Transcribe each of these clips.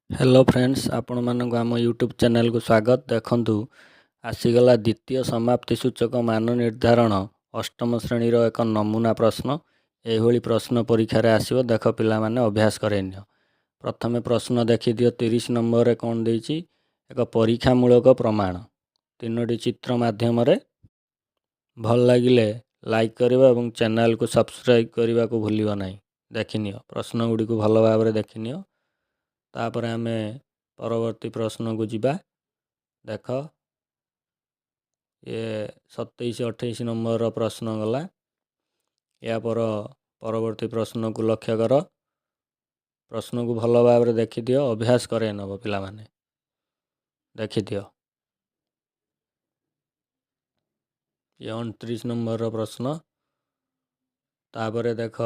Hello friends, ଆପଣମାନଙ୍କୁ ଆମ YouTube ଚ୍ୟାନେଲକୁ ସ୍ୱାଗତ। ଦେଖନ୍ତୁ, ଆସିଗଲା ଦ୍ୱିତୀୟ ସମାପ୍ତି ସୂଚକ ମାନ ନିର୍ଦ୍ଧାରଣ ଅଷ୍ଟମ ଶ୍ରେଣୀର ଏକ ନମୁନା ପ୍ରଶ୍ନ। ଏଇଭଳି ପ୍ରଶ୍ନ ପରୀକ୍ଷାରେ ଆସିବ। ଦେଖ ପିଲାମାନେ, ଅଭ୍ୟାସ କରେଇ ନିଅ। ପ୍ରଥମେ ପ୍ରଶ୍ନ ଦେଖିଦିଅ। 30 ନମ୍ବରରେ କ'ଣ ଦେଇଛି? ଏକ ପରୀକ୍ଷାମୂଳକ ପ୍ରମାଣ ତିନୋଟି ଚିତ୍ର ମାଧ୍ୟମରେ। ଭଲ ଲାଗିଲେ ଲାଇକ୍ କରିବ ଏବଂ ଚ୍ୟାନେଲକୁ ସବସ୍କ୍ରାଇବ୍ କରିବାକୁ ଭୁଲିବ ନାହିଁ। ଦେଖିନିଅ, ପ୍ରଶ୍ନ ଗୁଡ଼ିକୁ ଭଲ ଭାବରେ ଦେଖିନିଅ। ତାପରେ ଆମେ ପରବର୍ତ୍ତୀ ପ୍ରଶ୍ନକୁ ଯିବା। ଦେଖ, ଇଏ 27, 28 ନମ୍ବରର ପ୍ରଶ୍ନ ଗଲା। ଏହାପର ପରବର୍ତ୍ତୀ ପ୍ରଶ୍ନକୁ ଲକ୍ଷ୍ୟ କର। ପ୍ରଶ୍ନକୁ ଭଲ ଭାବରେ ଦେଖିଦିଅ, ଅଭ୍ୟାସ କରେଇ ନେବ ପିଲାମାନେ। ଦେଖିଦିଅ, ଇଏ 29 ନମ୍ବରର ପ୍ରଶ୍ନ। ତାପରେ ଦେଖ,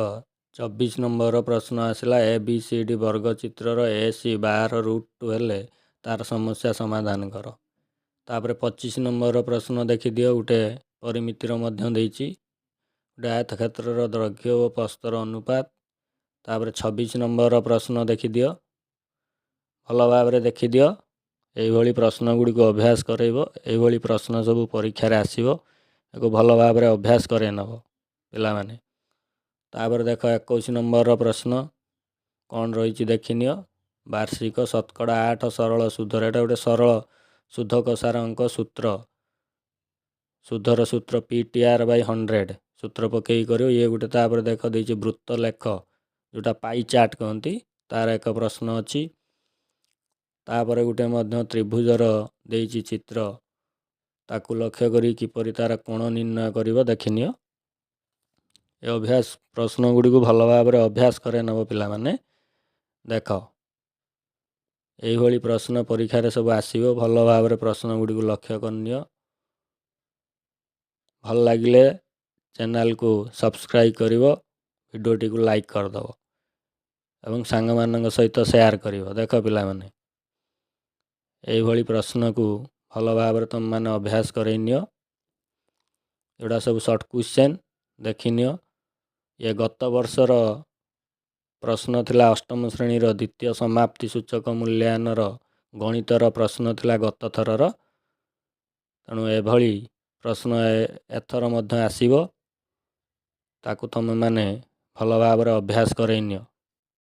24 ନମ୍ବରର ପ୍ରଶ୍ନ ଆସିଲା। ଏ ବି ସି ଡି ବର୍ଗଚିତ୍ରର ଏ ସି 12√2 ହେଲେ ତାର ସମସ୍ୟା ସମାଧାନ କର। ତାପରେ 25 ନମ୍ବରର ପ୍ରଶ୍ନ ଦେଖିଦିଅ। ଗୋଟେ ପରିମିତିର ମଧ୍ୟ ଦେଇଛି, ଗୋଟେ ଆୟତକ୍ଷେତ୍ରର ଦୈର୍ଘ୍ୟ ଓ ପ୍ରସ୍ଥର ଅନୁପାତ। ତାପରେ 26 ନମ୍ବରର ପ୍ରଶ୍ନ ଦେଖିଦିଅ, ଭଲ ଭାବରେ ଦେଖିଦିଅ। ଏଇଭଳି ପ୍ରଶ୍ନ ଗୁଡ଼ିକୁ ଅଭ୍ୟାସ କରାଇବ। ଏଇଭଳି ପ୍ରଶ୍ନ ସବୁ ପରୀକ୍ଷାରେ ଆସିବ। ଏକୁ ଭଲ ଭାବରେ ଅଭ୍ୟାସ କରେଇ ନେବ ପିଲାମାନେ। ତାପରେ ଦେଖ, 21 ନମ୍ବରର ପ୍ରଶ୍ନ କ'ଣ ରହିଛି ଦେଖିନିଅ। ବାର୍ଷିକ ଶତକଡ଼ା 8 ସରଳ ସୁଧର, ଏଇଟା ଗୋଟେ ସରଳ ସୁଧ କଷାର ଅଙ୍କ ସୂତ୍ର, ସୁଧର ସୂତ୍ର PTR/100 ସୂତ୍ର ପକେଇ କରିବ ଇଏ ଗୋଟେ। ତାପରେ ଦେଖ, ଦେଇଛି ବୃତ୍ତ ଲେଖ, ଯେଉଁଟା ପାଇ ଚାର୍ଟ କହନ୍ତି, ତାର ଏକ ପ୍ରଶ୍ନ ଅଛି। ତାପରେ ଗୋଟେ ମଧ୍ୟ ତ୍ରିଭୁଜର ଦେଇଛି ଚିତ୍ର, ତାକୁ ଲକ୍ଷ୍ୟ କରି କିପରି ତାର କୋଣ ନିର୍ଣ୍ଣୟ କରିବ ଦେଖିନିଅ। ଏ ଅଭ୍ୟାସ ପ୍ରଶ୍ନ ଗୁଡ଼ିକୁ ଭଲ ଭାବରେ ଅଭ୍ୟାସ କରେଇ ନେବ ପିଲାମାନେ। ଦେଖ, ଏଇଭଳି ପ୍ରଶ୍ନ ପରୀକ୍ଷାରେ ସବୁ ଆସିବ। ଭଲ ଭାବରେ ପ୍ରଶ୍ନ ଗୁଡ଼ିକୁ ଲକ୍ଷ୍ୟ କରିନିଅ। ଭଲ ଲାଗିଲେ ଚ୍ୟାନେଲକୁ ସବସ୍କ୍ରାଇବ୍ କରିବ, ଭିଡ଼ିଓଟିକୁ ଲାଇକ୍ କରିଦେବ ଏବଂ ସାଙ୍ଗମାନଙ୍କ ସହିତ ସେୟାର କରିବ। ଦେଖ ପିଲାମାନେ, ଏଇଭଳି ପ୍ରଶ୍ନକୁ ଭଲ ଭାବରେ ତୁମେମାନେ ଅଭ୍ୟାସ କରେଇ ନିଅ। ଏଗୁଡ଼ା ସବୁ ସର୍ଟ କ୍ୱେଶ୍ଚନ୍, ଦେଖିନିଅ। ଇଏ ଗତ ବର୍ଷର ପ୍ରଶ୍ନ ଥିଲା, ଅଷ୍ଟମ ଶ୍ରେଣୀର ଦ୍ୱିତୀୟ ସମାପ୍ତି ସୂଚକ ମୂଲ୍ୟାୟନର ଗଣିତର ପ୍ରଶ୍ନ ଥିଲା ଗତ ଥରର। ତେଣୁ ଏଭଳି ପ୍ରଶ୍ନ ଏଥର ମଧ୍ୟ ଆସିବ। ତାକୁ ତୁମେମାନେ ଭଲ ଭାବରେ ଅଭ୍ୟାସ କରେଇ ନିଅ।